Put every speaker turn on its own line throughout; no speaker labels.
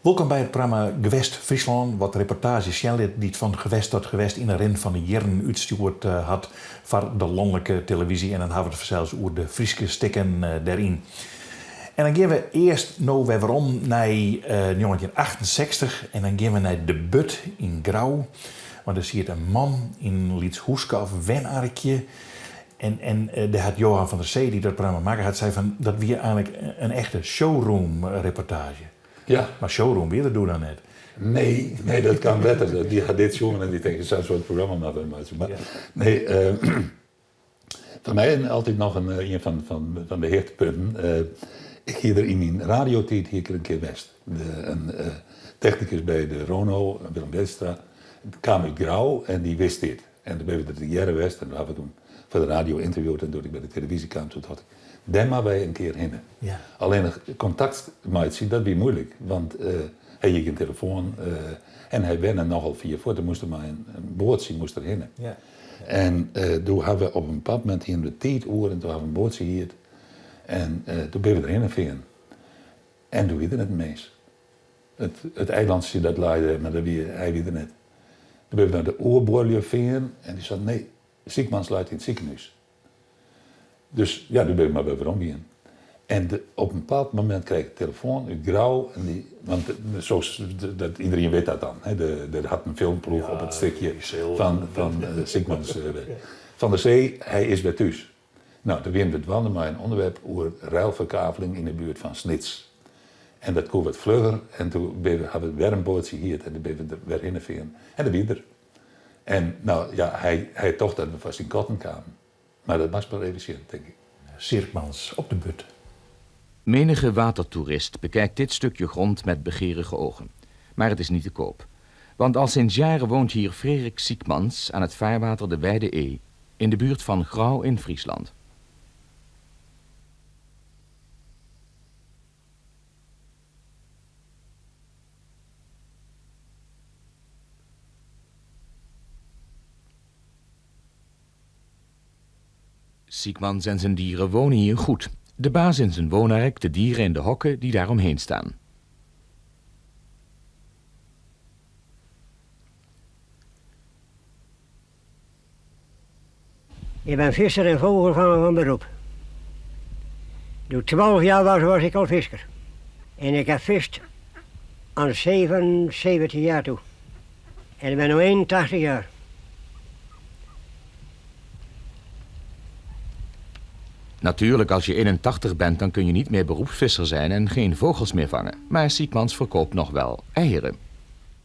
Wolkom by it programma Gewest Fryslân, wat reportaazjes sjen lit dy't Van Gewest tot Gewest yn 'e rin fan de jierren útstjoerd hat foar de lanlike televyzje. En dan hawwe we it fansels oer de Fryske stikken dêryn. En dan gean we earst no wer werom nei njoggentjinachtensechstich en dan gean we nei De Burd yn Grou. Want dêr siet in man yn in lyts hûske of wenarkje. En en dêr hat Johan van der Zee, dy't dat programma makke hat, sei fan dat wie eigenlik in echte showroom-reportaazje.
Ja.
Mar showroom wie der doe noch net.
Nee, nee, dat kaam letter. Dy ha dit sjoen en dy tinke sa'n soart programma moatte we meitsje. Mar nee, foar my altyd noch in, ien fan, fan, fan de hichtepunten. Ik hie der yn myn radiotiid hie ik der in kear west. De, in technikus by de Rono, Willem Westra, kaam út Grou en dy wist dit. En doe binne we der tegearre west en doe ha we toen foar de radio ynterviewd en doe't ik by de televyzje kaam, toen tocht ik, dêr moatte wy in kear hinne.
Ja.
Allinnich kontakt meitsje, dat wie muoilik, want hy hie gjin telefoan en hy wenne nochal fier fuort. Der moast er mei in boatsje moast er hinne.
Ja.
En doe ha we op in bepaald momint hiene we tiid oer en doe ha we in boatsje hierd en doe binne we derhinne fearn. En doe wie der net in mins. It eilantsje dat lei dêr, mar dêr wie, hy wie der net. Doe binne we nei de oerbuorlju fearn en dy seinen nee, Siekmans leit yn it sikehûs. Dus ja, doe binne we mar wer werom gien. En de, op in bepaald momint kreeg ik telefoan út Grou, en dy, want soos, dat, iedereen wit dat dan, hè, de, der hat in filmploech op it stikje fan, fan Siekmans. Van der Zee, hy is wer thús. No, doe wiene we dwaande mei in ûnderwerp oer ruilferkaveling yn de buert fan Snits. En dat koe wat flugger en doe binne we, ha we wer in boatsje hierd en doe binne we der wer hinne fearn. En dêr wie er. En no ja, hy, hy tocht dat we foar syn katten kamen. Mar dat moatst mar even sjen, tink ik.
Sirkmans op de Burd.
Menige watertoerist bekijkt dit stukje grond met begerige ogen. Maar het is niet te koop. Want al sinds jaren woont hier Frederik Siekmans aan het vaarwater de Wijde Ee, in de buurt van Grou in Friesland. Siekmans en zijn dieren wonen hier goed. De baas in zijn woonark, de dieren in de hokken die daaromheen staan.
Ik ben visser en vogelvanger van beroep. Toen ik 12 jaar was, was ik al visser. En ik heb vist aan 77 jaar toe. En ik ben nu 81 jaar.
Natuurlijk, als je 81 bent, dan kun je niet meer beroepsvisser zijn en geen vogels meer vangen. Maar Siekmans verkoopt nog wel eieren.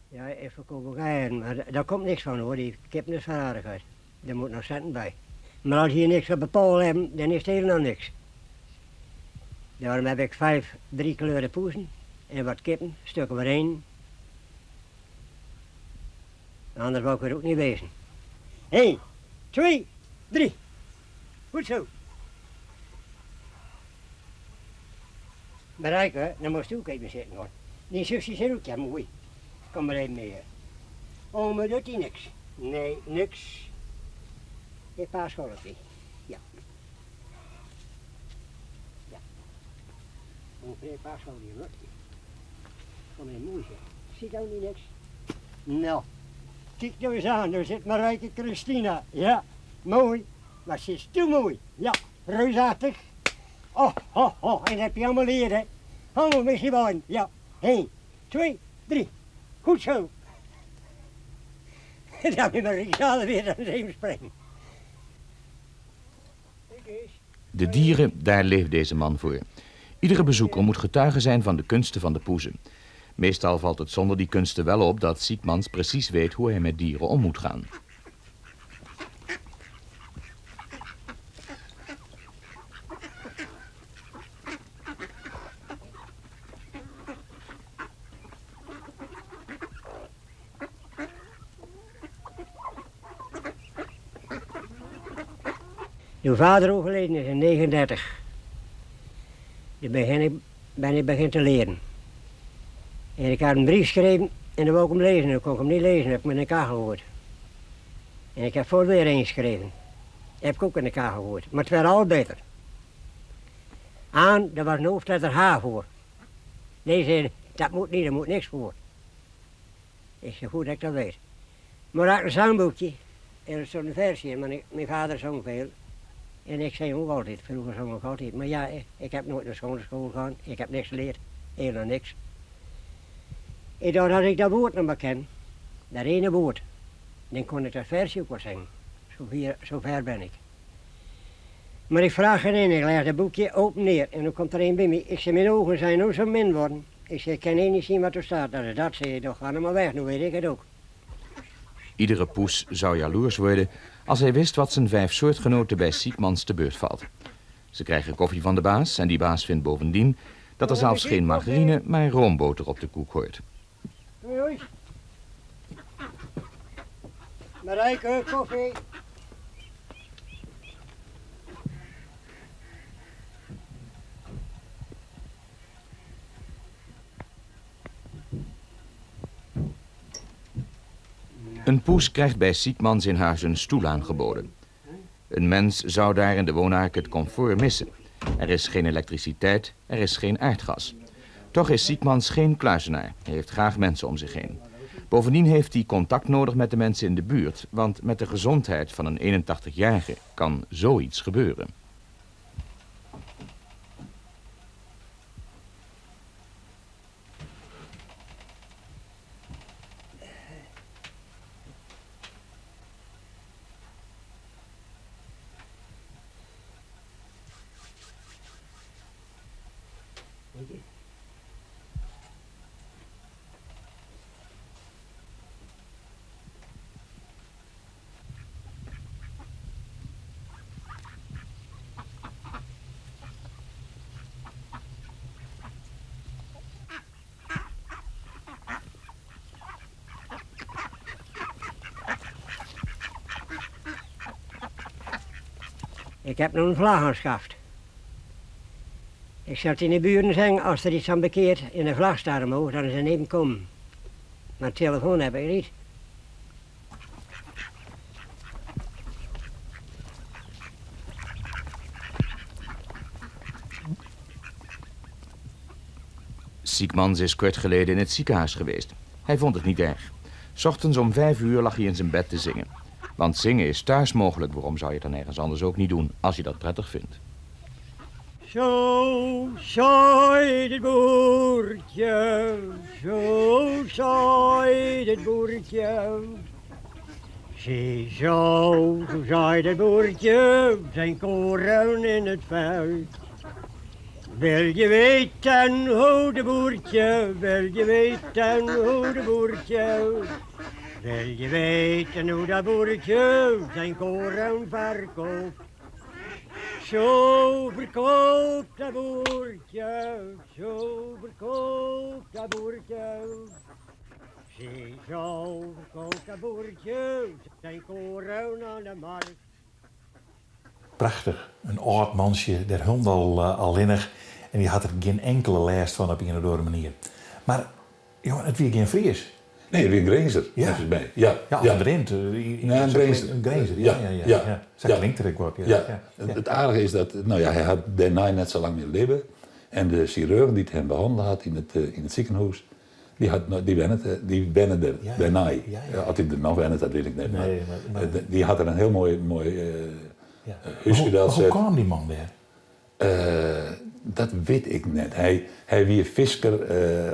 Ja, ik verkoop ook eieren, maar daar komt niks van hoor. Die kippen is van aardigheid. Daar moet nog centen bij. Maar als je niks op de paal hebt, dan is het helemaal niks. Daarom heb ik vijf drie kleuren poezen en wat kippen, stukken maar één. Anders wou ik er ook niet wezen. 1, 2, 3. Goed zo. Marijke, dan moest u ook even zitten hoor. Die zusje zit ook, ja mooi. Kom maar even mee. Oh, maar doet hij niks. Nee, niks. Ik pa scholpje. Ja. Ja. Ongeveer pa scholpje, hoor. Kom even mooi zitten. Ziet ook niet niks. Nou, kijk nou eens aan, daar zit Marijke Christina. Ja, mooi. Maar ze is te mooi. Ja, reusachtig. Oh, oh, oh, en dat heb je allemaal leren, hè. Allemaal met je Ja, 1, 2, 3. Goed zo. Dan moet ik zelf weer aan het springen.
De dieren, daar leeft deze man voor. Iedere bezoeker moet getuige zijn van de kunsten van de poezen. Meestal valt het zonder die kunsten wel op dat Siekmans precies weet hoe hij met dieren om moet gaan.
Uw vader overleden is in 39. Toen ben ik, ben ik begin te leren. En ik had een brief geschreven en dan wou ik hem lezen. Dan kon ik hem niet lezen, heb ik me in de kachel gegooid. En ik heb voor weer een geschreven. Heb ik ook in de kachel gegooid. Maar het werd al beter. Aan, daar was een hoofdletter H voor. Deze Dat moet niet, er moet niks voor. Ik zeg, goed dat ik dat weet. Maar had een zangboekje en er stond een versje in, maar mijn vader zong veel. En ik zing ook altijd, vroeger zong ik altijd. Maar ja, ik heb nooit naar schone school gegaan, ik heb niks geleerd, helemaal niks. En dan had ik dat woord nog maar ken, dat ene woord. Dan kon ik dat versje ook wel zingen. Zover, zover ben ik. Maar ik vraag er een, ik leg het boekje open neer en dan komt er een bij me. Ik zeg, mijn ogen zijn nu zo min worden. Ik zeg, ik kan niet zien wat er staat. Dat is dat, zeg ik, toch ga nou maar weg, nu weet ik het ook.
Iedere poes zou jaloers worden als hij wist wat zijn 5 soortgenoten bij Siekmans te beurt valt. Ze krijgen koffie van de baas en die baas vindt bovendien dat er zelfs geen margarine, maar roomboter op de koek hoort.
Hoi, hoi. Marijke, koffie.
Een poes krijgt bij Siekmans in huis een stoel aangeboden. Een mens zou daar in de woonaak het comfort missen. Er is geen elektriciteit, er is geen aardgas. Toch is Siekmans geen kluizenaar. Hij heeft graag mensen om zich heen. Bovendien heeft hij contact nodig met de mensen in de buurt, want met de gezondheid van een 81-jarige kan zoiets gebeuren.
Ik heb nog een vlag aangeschaft. Ik zal het in de buren zeggen, als er iets aan bekeert in de vlag staat omhoog, dan is er even komen. Maar telefoon heb ik niet.
Siekmans is kort geleden in het ziekenhuis geweest. Hij vond het niet erg. 's Ochtends om 5 uur lag hij in zijn bed te zingen. Want zingen is thuis mogelijk, waarom zou je het dan ergens anders ook niet doen, als je dat prettig vindt?
Zo zei het boertje, zo zei het boertje. Zie zo, zo zei het boertje, zijn koren in het veld. Wil je weten hoe de boertje, wil je weten hoe de boertje, wil je weten hoe dat boertje zijn koren verkoopt? Zo verkoopt dat boertje, zo verkoopt dat boertje. Zie, zo verkoopt dat boertje zijn koren aan de markt.
Prachtig, een oud mansje, der hond al alleenig. En die had er geen enkele last van op een of andere manier. Maar, jongen, het wie geen Fries.
Nee, het wie een Grinzer,
Ja.
volgens mij. Ja,
Ja, of
ja.
een Drent.
Nee, een Grinzer.
Een Grinzer, ja, ja, ja,
Ja,
ja. Zo
ja.
klinkt het ook wat, ja.
Ja.
Ja, ja.
Het aardige is dat, nou ja, hij had daarna net zo lang meer leven. En de chirurg die het hem behandeld had in het ziekenhuis, die had no-, die wennen het, die wennen er
Ja, ja.
daarna.
Ja, ja.
Ja, had hij er nog wennen, dat weet ik niet. Maar,
Nee, maar, maar
die had er een heel mooi,
Ja.
huisje
Maar
dat
hoe
zet.
kwam die man daar?
Dat weet ik net. Hij wie fisker,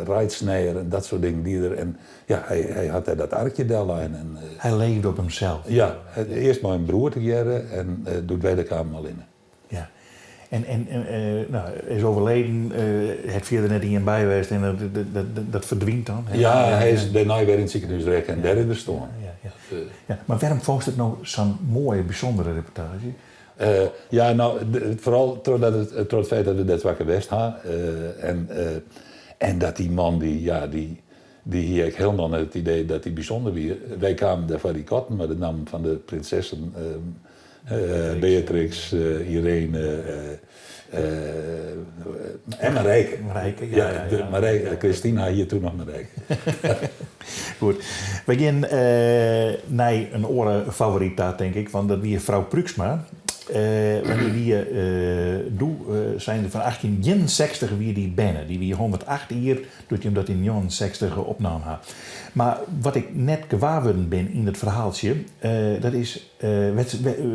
rijdsnijer en dat soort dingen. Die er, en, ja, hij had daar dat arkje daar en, en
Hij leefde op hemzelf.
Ja, eerst maar een broer te jaren en doet wij de kamer al in.
Ja. En nou, is overleden, het vierde net in bij geweest en dat verdwijnt dan. Hè?
Ja, hij is daarna weer in het ziekenhuis rekken en daar in de storm.
Ja, ja.
Dat
Ja, maar waarom vond het nou zo'n mooie, bijzondere reportage?
Ja, nou, vooral door het feit dat we dat wakker West hadden. En dat die man, die, ja, die, die hier ik helemaal net het idee dat die bijzonder wie. Wij kwamen daar van die katten, maar de naam van de prinsessen Beatrix, Irene en Marijke.
Marijke, ja,
Ja,
ja,
de
ja.
Marijke, Christina, hier toen nog Marijke.
Goed. We gaan naar een oren favoriet daar, denk ik, want dat wie vrouw Pruiksma. Want dy wie doe, seine fan 1861 wie dy berne. Dy wie 108 jier doe't jim dat yn 69 opnaam ha. Mar wat ik net gewaar wurden bin yn it ferhaaltsje, dat is,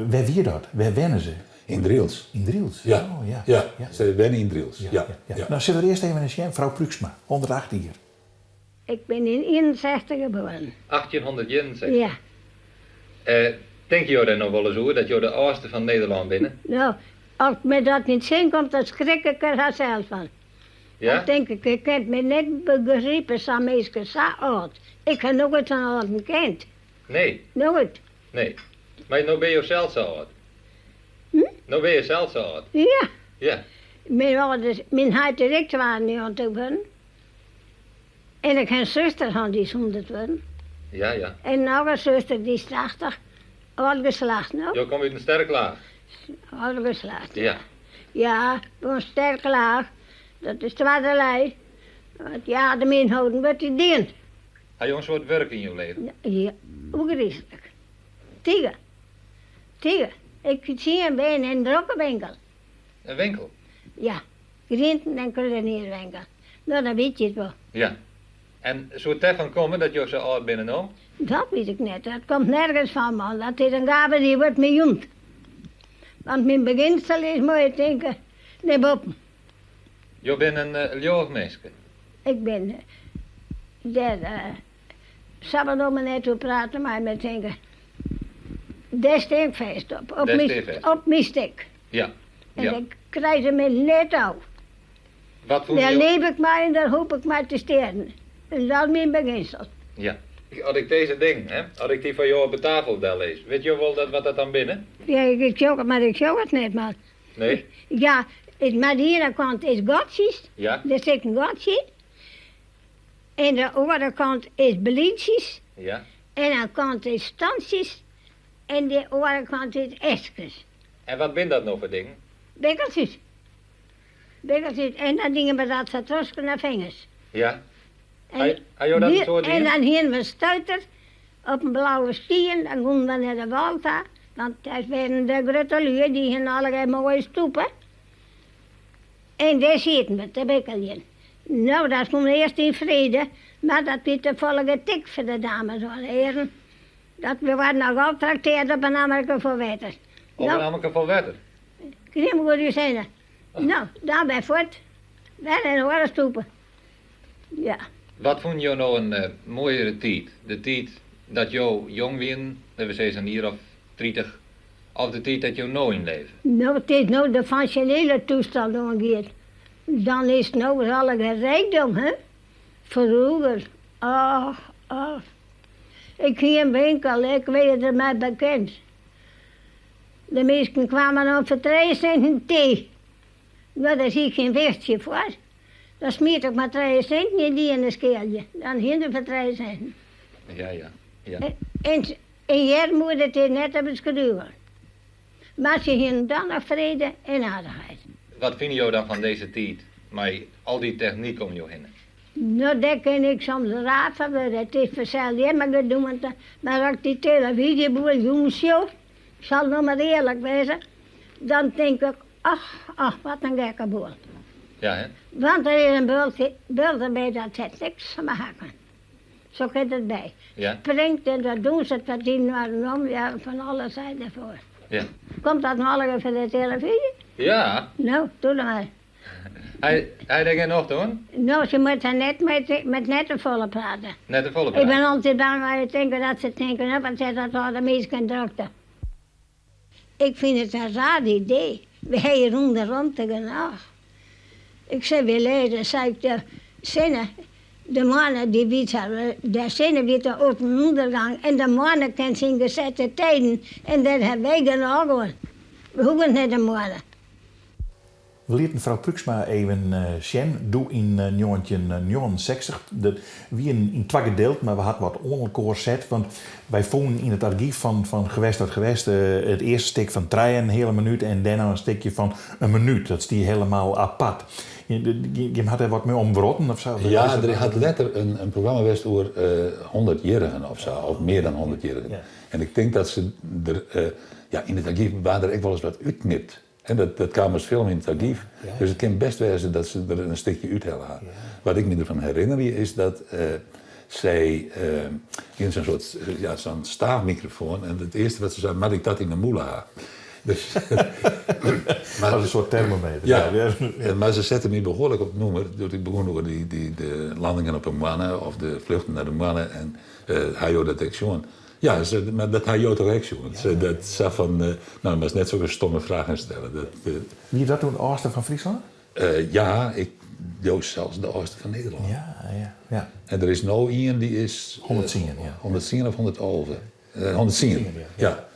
wêr wie dat? Wêr wenne se?
Yn Drylts.
Yn Drylts?
Ja.
Oh, ja.
Ja, se wenne yn Drylts, ja.
Ja. No sille we earst even nei sjen, frou Pruiksma, 108 jier.
Ik bin yn 61 geboren.
1861?
Ja.
Tinke jo dêr no wolris oer, dat jo de âldste fan Nederlân binne?
No, as my dat yn 't sin komt, dan skrik ik der hast sels fan.
Ja?
Dan tink ik, ik kin it my net begripe, sa'n minske sa âld. Ik ha noait sa'n âlden kend.
Nee.
Noait.
Nee. Mar no binne jo sels sa âld.
Hm?
No binne jo sels sa âld.
Ja.
Ja.
Myn âlders, myn heit is ek 92 wurden. En ik ha in suster hân dy is 100 wurden.
Ja, ja.
En noch in suster dy is 80. Ald geslacht no.
Jo komme út in sterk laach.
Ald geslacht,
ja.
Ja, in sterk laach. Dat is twadde lei. Want ja, de min holden wurdt dy dien.
Ha jo in soad wurke yn jo leven?
Ja, oergriislik. Tige. Tige. Ik hie tsien bern en in drokke winkel.
In winkel?
Ja, grienten en kruidenierwinkel. No, dan wit je it wol.
Ja. En soe it dêrfan komme dat jo sa âld binne no?
Dat wit ik net. Dat komt nergens fan, man. Dat is in gave dy wurdt my jûnd. Want myn beginsel is, moat je tinke, nei boppen.
Jo binne in leauwich minske?
Ik bin dêr Sille we no mar net oer prate, mar my tinke, dêr stean ik fêst op. Op
Dêr
myn,
stean fêst.
op myn stik.
Ja.
En
Ja.
dan krije se my net ôf.
Wat fûn
Dêr
jo?
leef ik mei en dêr hoop ik mei te stjerren. En dat is myn beginsel.
Ja. As ik dizze dingen, hè, as ik dy foar jo op de tafel dellis, wit jo wol dat wat dat dan binne?
Ja, ik sjoch it, mar ik sjoch it net, mar.
Nee?
Ja, it, mar de iene kant is gatsjes,
Ja.
der sit in gatsje yn. En de oare kant is bliedsjes.
Ja.
En in kant is stantsjes. En de oare kant is eskes.
En wat bin dat no foar dingen?
Bikkeltsjes. Bikkeltsjes. En dan dienen we dat sa tusken de fingers.
Ja.
En,
Ha jo dat in soad
en
dien?
dan hienen we stuiter op in blauwe stien. Dan gongen we nei de wâl ta. Want dat wienen de grutte lju, dy hienen allegear moaie stoepen. En dêr sieten we te bikkeljen. No, dat gong earst yn frede, mar dat wie te folle getik foar de dames en hearen. Dat we waarden noch al trakteard op in ammerke fol wetter.
Op in ammerke fol wetter?
Krim goed ús hinne. No, dan wer fuort. Wer in oare stoepe. Ja.
Wat fûnen jo no in moaiere tiid? De tiid dat jo jong wienen, lit we sizze in jier of 30, Of de tiid dat jo no yn leve?
No, it is no de fansjonele toestand oangiet, dan is it no ris allegear rijkdom, hè? Froeger, och, och. Ik hie in winkel, ik wie der mei bekend. De minsken kwamen om foar trije sinten tee. No, dêr hie ik gjin wichtsje foar. Dan smiet ik mar trije sinten yn dy ene skealje. Dan hiene se foar trije sinten.
Ja, ja, ja.
En In earmoede, it is net te beskriuwen. Mar se hienen dan noch frede en aardichheid.
Wat fine jo dan fan dizze tiid mei al dy technyk om jo hinne?
No, dêr kin ik soms raar fan wurde. It is fansels hjir mar gedoente, mar as ik dy televyzjeboel jûns sjoch, ik sil no mar earlik wêze, dan tink ik, och, och, wat in gekke boel.
Ja, hè?
Want der is in bulte by dat hat niks fan mei hakken. Sa kin it by.
Ja.
Springt en dat dûnset wat yninoar om, ja, fan alle zijden foar.
Ja.
Komt dat no allegear fan de televyzje?
Ja.
No, doe dan mar.
Hy, hy der gjin nocht oan?
No, se moatte net met, met net te folle prate.
Net te folle
Ik ben
prate.
altyd bang as je tinke dat se tinke, no, wat is dat âlde minsken drokte. Ik fyn it in raar idee. We ha hjir ûnder romte genôch. Ik sil wer lêze, sei ik, de sinne, de moanne, dy wyt har, de sinne wyt de op en ûndergang en de moanne ken syn gesette tiden en dêr ha wy genôch oan. We hoege net de moanne.
We lieten frou Pruiksma even sjen, doe yn 1969. Dat wie yn twa gedeelten, mar we ha it wat oan elkoar set, want wy fûnen yn it argyf fan fan Gewest tot Gewest it earste stik fan trije en in heale minút en dêrnei in stikje fan in minút. Dat stie helemaal apart. Jim hat dêr wat mei omwrotten of sa?
Ja, der hat letter in programma west oer hûndertjierrigen of sa, of mear dan hûndertjierrigen. En ik tink dat se der. Ja, yn it argyf waard der ek wolris wat útknipt. En dat, dat kaam as film yn it argyf. Dus it kin best wêze dat se der in stikje úthelle ha. Wat ik my derfan herinnerje is dat sy hiene sa'n soart, ja, sa'n staafmikrofoan en it earste wat se sei, moat ik dat yn 'e mûle ha? Dus,
maar, dat is een soort thermometer.
Ja, ja. Maar se sette my behoarlik op it nûmer doe't ik begûn oer dy, dy, de landingen op 'e moanne of de vluchten nei de moanne en uh, ha jo dat ek sjoen? Ja, se, mar dat ha jo toch ek sjoen? Ja, dat sa fan, no, moatst net sokke stomme fragen stelle. Dat,
Wie dat toen de âldste fan Fryslân?
Ja, ik leau sels de âldste fan Nederlân.
Ja.
En der is no ien dy is...
110, ja.
110 of 111. 110, ja.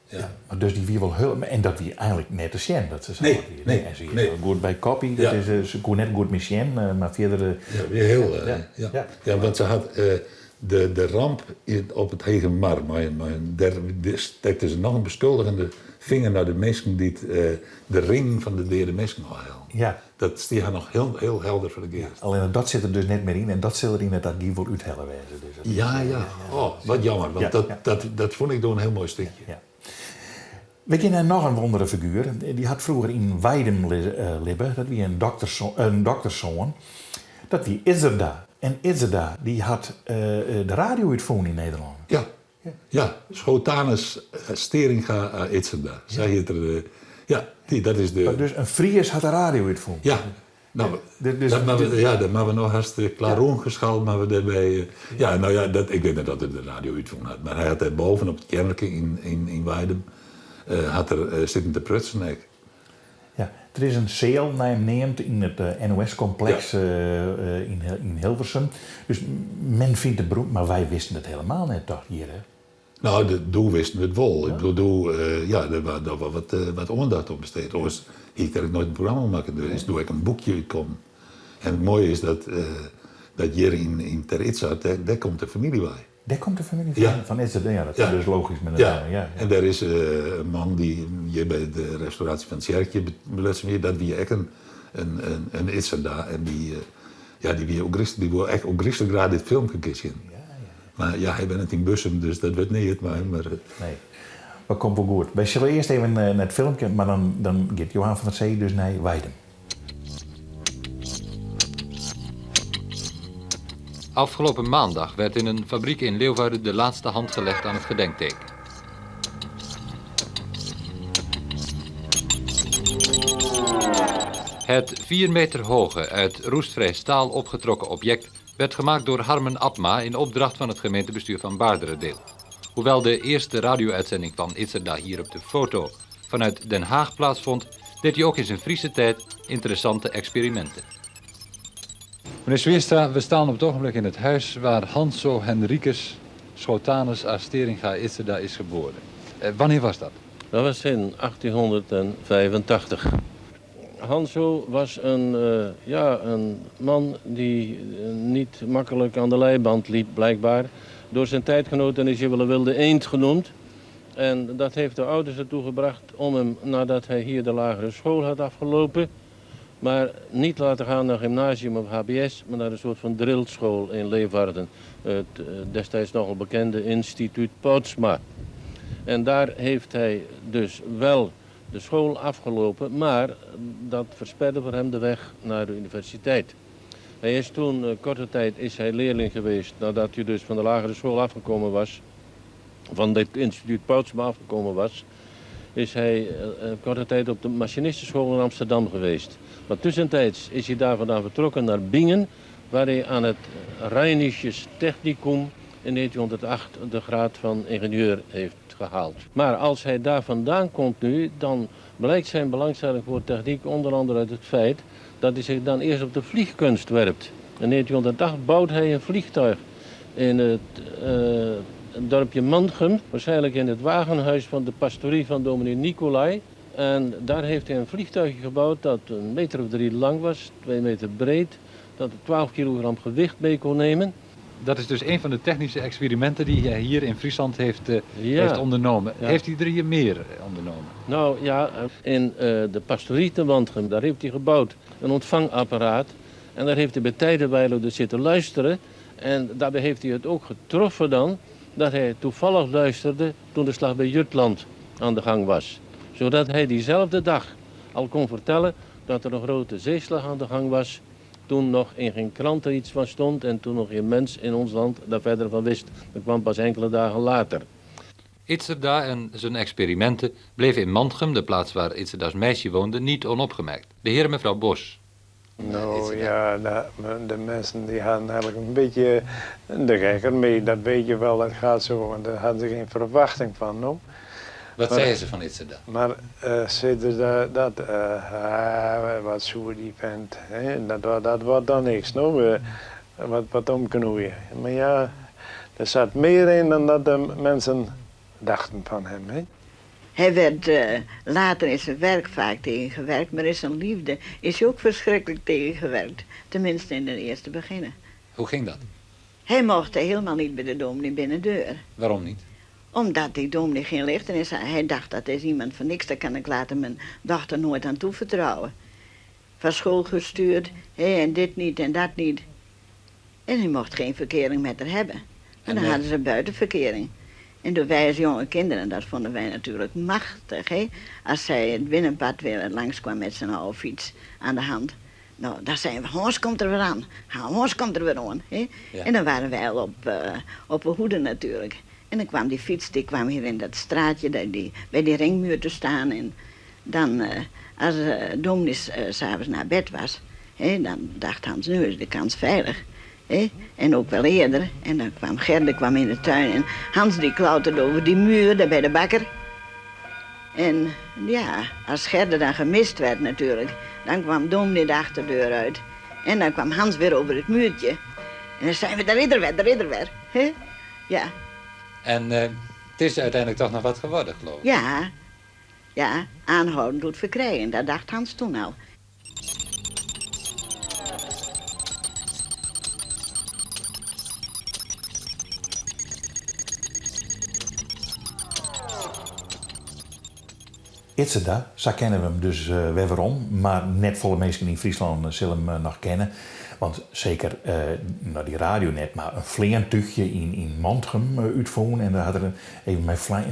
Ja. Maar dus dy wie wol hiel... En dat wie eigenlik net te sjen, dat se sa
Nee,
âld wie.
nee,
En se hie
nee.
goed by koppie, dat is, se koe net goed mear sjen, mar fierder...
Ja, wie hiel, ja. Ja, want se hat de ramp op it Hegermar, mei, dêr stekte se noch in beskuldigjende finger nei de minsken dy't de ringen fan de deade minsken ôfhellen.
Ja.
Dat stie har noch hiel, hiel helder foar de geast.
Allinne dat sit der dus net mear yn en dat sil der yn it argyf wol úthelle wêze. Dus dat is,
Ja, ja. Oh, wat jammer, want dat, dat, dat fûn ik doe in hiel moai stikje.
Ja. We gean nei noch in wondere figuer. Dy hat froeger yn Weidum libbe. Dat wie in in dokterssoan. Dat wie Idzerda. En Idzerda dy hat de radio útfûn yn Nederlân.
Ja, ja. Schotanus Steringa Idzerda. Sa hiet er. Ja, dy, dat is de.
Maar dus in Fries hat de radio útfûn.
Ja. No, dat moatte we, ja, dat moatte we no hast klaroengeschal moatte we dêrby. Ja, no ja, dat, ik wit net oft er de radio útfûn hat, mar hy hat dêr boven op it keammerke yn, yn, yn Weidum hat er sitten te prutsen ek.
Ja, der is in seal nei him neamd yn it NOS-kompleks yn Hilversum. Dus men fynt it beroemd, mar wy wisten it helemaal net toch hjir, hè?
No, doe wisten we it wol. Ik bedoel, doe, ja, der waard dochs wol wat, wat oandacht oan besteed. Oars hie ik der ek noait in programma oer makke. Der is doe ek in boekje útkommen. En it moaie is dat, dat hjir yn, yn Ter Idzard, dêr, dêr komt de famylje wei.
Dêr komt de famylje fan? Fan Idzerda, ja, dat is dus logysk met
Ja. Ja, en dêr is in man dy't hjir by de restauraasje fan it tsjerkje belutsen wie, dat wie ek in, in, in Idzerda. En dy, ja, dy wie ôfgryslik, dy woe ek ôfgryslik graach dit filmke sjen. Mar ja, hy wennet yn Bussum, dus dat wurdt neat mei him. Mar...
Nee, mar komt wol goed. Wy sille earst even nei it filmke, mar dan, dan giet Johan van der Zee dus nei Weidum.
Afgelopen maandag werd in een fabriek in Leeuwarden de laatste hand gelegd aan het gedenkteken. Het 4 meter hoge, uit roestvrij staal opgetrokken object werd gemaakt door Harmen Abma in opdracht van het gemeentebestuur van Baarderadeel. Hoewel de eerste radio-uitzending van Itzerda hier op de foto vanuit Den Haag plaatsvond, deed hij ook in zijn Friese tijd interessante experimenten. Meneer Swierstra, we staan op het ogenblik in het huis waar Hanso Henricus Schotanus a Steringa Itzerda is geboren. Eh, wanneer was dat?
Dat was in 1885. Hanso was een, uh, ja, een man die eh, niet makkelijk aan de leiband liep, blijkbaar. Door zijn tijdgenoten is hij wel een wilde eend genoemd. En dat heeft de ouders ertoe gebracht om hem, nadat hij hier de lagere school had afgelopen... maar niet laten gaan naar gymnasium of HBS, maar naar een soort van drillschool in Leeuwarden. Het eh, destijds nogal bekende instituut Poutsma. En daar heeft hij dus wel de school afgelopen, maar dat versperde voor hem de weg naar de universiteit. Hij is toen, eh, korte tijd, is hij leerling geweest nadat hij dus van de lagere school afgekomen was, van dit instituut Poutsma afgekomen was, is hij eh, korte tijd op de machinistenschool in Amsterdam geweest. Maar tussentijds is hij daar vandaan vertrokken naar Bingen, waar hij aan het Rheinisches Technicum in 1908 de graad van ingenieur heeft gehaald. Maar als hij daar vandaan komt nu, dan blijkt zijn belangstelling voor techniek onder andere uit het feit dat hij zich dan eerst op de vliegkunst werpt. In 1908 bouwt hij een vliegtuig in het uh, dorpje Mantgum, waarschijnlijk in het wagenhuis van de pastorie van dominee Nicolai. En daar heeft hij een vliegtuigje gebouwd dat een meter of drie lang was, 2 meter breed, dat 12 kilogram gewicht mee kon nemen.
Dat is dus een van de technische experimenten die hij hier in Friesland heeft,
Ja.
heeft ondernomen.
Ja.
Heeft hij er hier meer ondernomen?
Nou ja, in de pastorie te Mantgum, daar heeft hij gebouwd een ontvangapparaat. En daar heeft hij bij tijden wijle dus zitten luisteren. En daarbij heeft hij het ook getroffen dan dat hij toevallig luisterde toen de slag bij Jutland aan de gang was. Zodat hij diezelfde dag al kon vertellen dat er een grote zeeslag aan de gang was toen nog in geen krant er iets van stond en toen nog geen mens in ons land daar verder van wist. Dat kwam pas enkele dagen later.
Itzerda en zijn experimenten bleven in Mantgum, de plaats waar Itzerda's meisje woonde, niet onopgemerkt. De heer en mevrouw Bos.
Nou ja, de mensen die hadden eigenlijk een beetje de gek ermee. Dat weet je wel, dat gaat zo, want daar hadden ze geen verwachting van. No?
Wat zeiden ze van Itzerda?
Maar zeiden dat, ah, wat zoer die vent, hè? Dat wordt dan niks, no? Wat omknoeien. Maar ja, er zat meer in dan dat de mensen dachten van hem. Hè?
Hij werd later in zijn werk vaak tegengewerkt, maar in zijn liefde is hij ook verschrikkelijk tegengewerkt. Tenminste in de eerste beginnen.
Hoe ging dat?
Hij mocht helemaal niet bij de dominee binnen de deur.
Waarom niet?
Omdat die dominee geen licht in is. Hij dacht dat is iemand van niks, daar kan ik later mijn dochter nooit aan toevertrouwen. Van school gestuurd, hé, en dit niet en dat niet. En hij mocht geen verkering met haar hebben. En dan hadden ze buitenverkering. En toen wij als jonge kinderen, dat vonden wij natuurlijk machtig, hè? Als zij het binnenpad weer langskwam met zijn oude fiets aan de hand. Nou, dan zeiden we, Hans komt er weer aan. Hans komt er weer aan. Hè?
Ja.
En dan waren wij al op de hoede natuurlijk. En dan kwam die fiets, die kwam hier in dat straatje, bij die ringmuur te staan. En dan, als dominee 's avonds naar bed was, hè, dan dacht Hans, nu is de kans veilig. Hè? En ook wel eerder. En dan kwam Gerda kwam in de tuin en Hans die klauterde over die muur daar bij de bakker. En ja, als Gerda dan gemist werd natuurlijk, dan kwam dominee de achterdeur uit. En dan kwam Hans weer over het muurtje. En dan zeiden we, daar is er weer, daar is er weer. Hè? Ja.
En het is uiteindelijk toch nog wat geworden, geloof ik?
Ja, ja, aanhouden doet verkrijgen, dat dacht Hans toen al.
Itzerda, zo kennen we hem dus weer waarom, maar net volle mensen in Friesland zullen hem nog kennen. Want zeker nou, die radio net, maar een vleertuigje in Mantgum uitvoeren en daar had er een, even mijn vleer,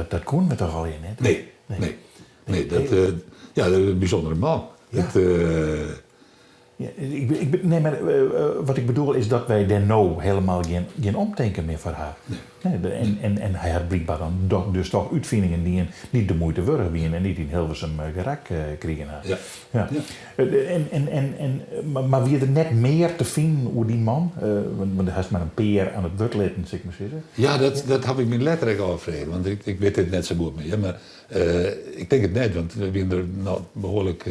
dat kon we toch al in, hè?
Nee,
Nee.
nee. Nee, ja, dat is een bijzondere man.
Ja.
Dat
Ja, ik, ik, nee, maar wat ik bedoel is dat wij daar nou helemaal geen omdenken meer voor haar.
Nee.
Nee, de, en, en, en hij had blijkbaar dan dus toch uitvindingen die niet de moeite waard waren en niet in Hilversum gerak kregen.
Ja.
Ja.
Ja.
Maar wie er net meer te vinden over die man? Want hij is maar een peer aan het woord letten, zeg ik maar zeggen.
Ja, dat heb ik me letterlijk afgevraagd, want ik weet het net zo goed meer. Maar ik denk het net, want we zijn er nou behoorlijk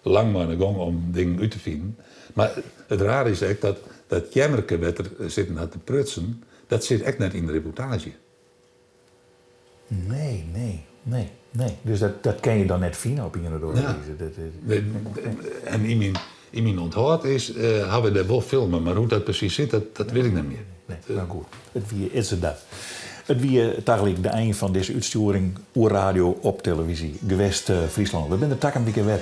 lang maar aan de gang om dingen uit te vinden. Maar het rare is echt dat jammerke wat er zitten had te prutsen, dat zit echt net in de reportage.
Nee, nee, nee, nee. Dus dat kan je dan net vinden op een of andere
Ja.
wijze. Dat is
Nee, en in mijn onthoud is, hebben we daar wel filmen, maar hoe dat precies zit, dat weet ik niet meer.
Nee, nou goed. Het wie is het dat. Het wie eigenlijk de eind van deze uitsturing oer radio op televisie. Gewest Friesland. We zijn de tak een weekend weer.